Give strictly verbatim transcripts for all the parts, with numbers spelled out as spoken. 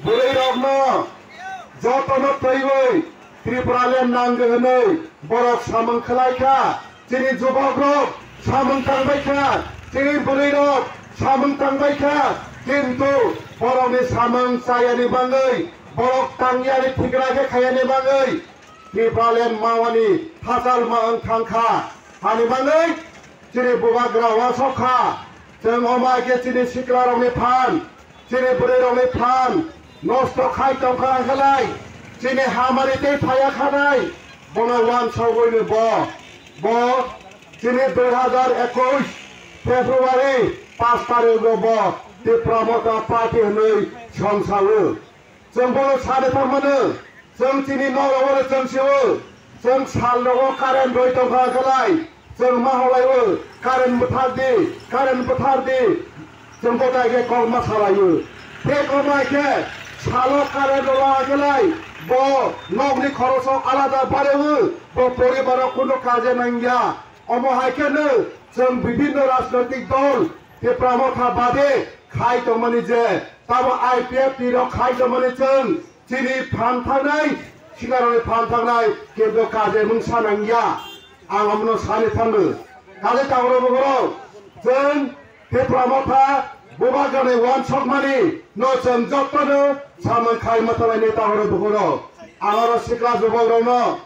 Bwrwirokno jotono twiwi Tripuraland nango hwnwi borok samung khlai kha. Chini jubokrok samung tangbai kha, chini bwrwirok samung tangbai kha, kintu borokni samung chayani bagwi, borok tangyani thikra khe khaiyani bagwi Tripuraland mawani thachal ma wng thang kha. Hani bagwi chini bubagra uansuk kha, chwng omo hai khe chini siklarokni phan, chini bwrwirokni phan nosto khai tong kha, hwnkhe lai chini hamari tei phaiya khanai, bono uansugwino bo, bo chini dui hazar ekush February pash tarikgo bo Tipra Motha Party hwnwi songsawo. Chwng bono sani thangmano, chwng chini nokrokno chwng sio, chwng salrogo current rwi tongkha khlai, chwng ma holaio, current bwthar di, current bwthar di, chwng bo tai khe kok ma salaio. Tei kok ma khe salo current rwla khlai, bo nokni khoroso alada bareo, bo poribaro kuno kaje nangya. Omo hai kheno chwng bibhinno rajnoitik dol Tipra Motha bade khai tongmani je, tamo I P F T rok khai tongmani chwng chini phan thangnai, siklarokni phan thangnai, kintu kaje mungsa nangya. Ang omono sani thangno. Kaje takhorok bukhorok, chwng Tipra Motha bubagrani uansukmani no chwng jotono samung khai mwthalaini takhorok bukhorok. Ang oro sikla jubokrokno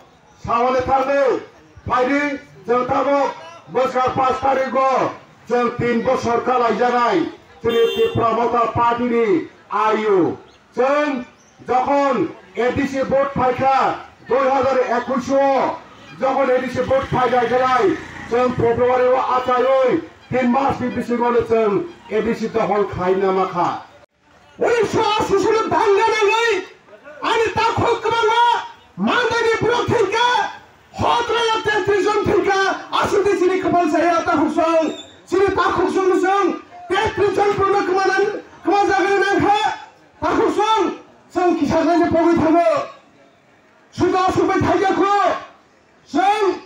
Sawani thangwi phaidi, chwng tabuk bwskang pash tarikgo chwng tin bosor kalaijaknai chini Tipra Motha Party ni ayu. Chwng jokhon A D C vote phaikha dui hazar ekush o, jokhon A D C vote phaijaknai, chwng February o achaiwi tin mas ni bisingo chwng A D C dokhol khaina makha. Unisho ashi salo danga nangwi ani takhuk kwbangma mandani borok thwikha, hotraya tetris jon thwikha, aswk de chini kwpal saya takhuk song, chini takhuk song no chwng tetris jon borokno kwmanan, kwmajagwi nangkha, takhuk song, chwng kisa khlaina pogwi thango, suda aswk bai thaijakho, chwng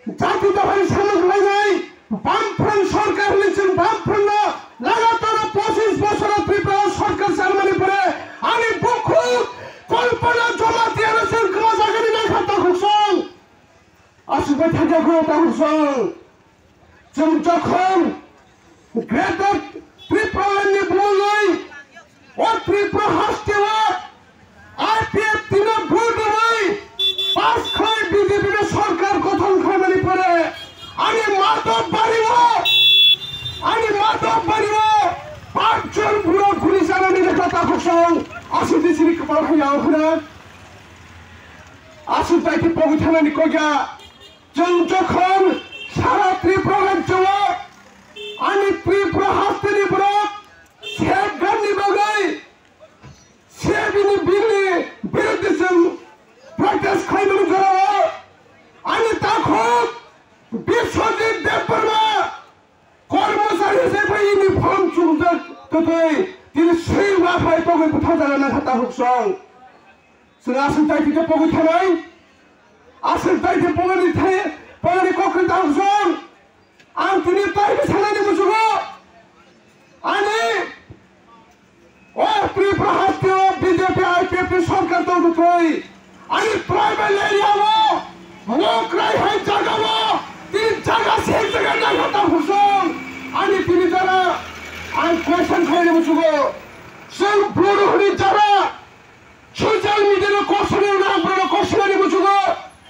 Jati dophani samung khlainai Bamfront sorkar hwnwi chwng Bamfront no lagatar pochis bosoro Tripura o sorkar charmani pore ani bukhuk Kalpana Jamatia no chwng kwmajagani nangkha takhuk song. Aswk bai thangjakho takhuk song. Chwng jokhon Greater Tripura ni bumungwi o Tripura haste o I P F T no vote rwi pass khlai B J P no sorkar gothon khlaimani pore ani Madhobari o, ani Madhobari o panch jon borok guli chanani lekha takhuk song aswk de chini kwpal hai ya okhna aswk bai khe pogwi thanani kok ya. Chwng jokhon sara Tripura rajyo o ani Tripura hasteni borok sep ganni bagwi sebini bill ni biruddhe chwng protest khlaimani jorao ani takhuk Biswajit Debbarma kormochari hisabe uniform chumjak twtwi tini swi ma phai tongwi bwtha jaga nangkha takhuk song. Chwng aswk dai khe pogwi thanai, aswk dai khe pogani thai, pogani kokri takhuk song. Ang tini taibo sanani muchungo. Ani o Tripura haste o B J P I P F ni sorkar tong twi. Ani tribal area o Mokrai hai jaga o tini jaga se jaga nangkha takhuk song. Ani tini jora ang question khainani muchungo. Chwng Bru hwnwi jora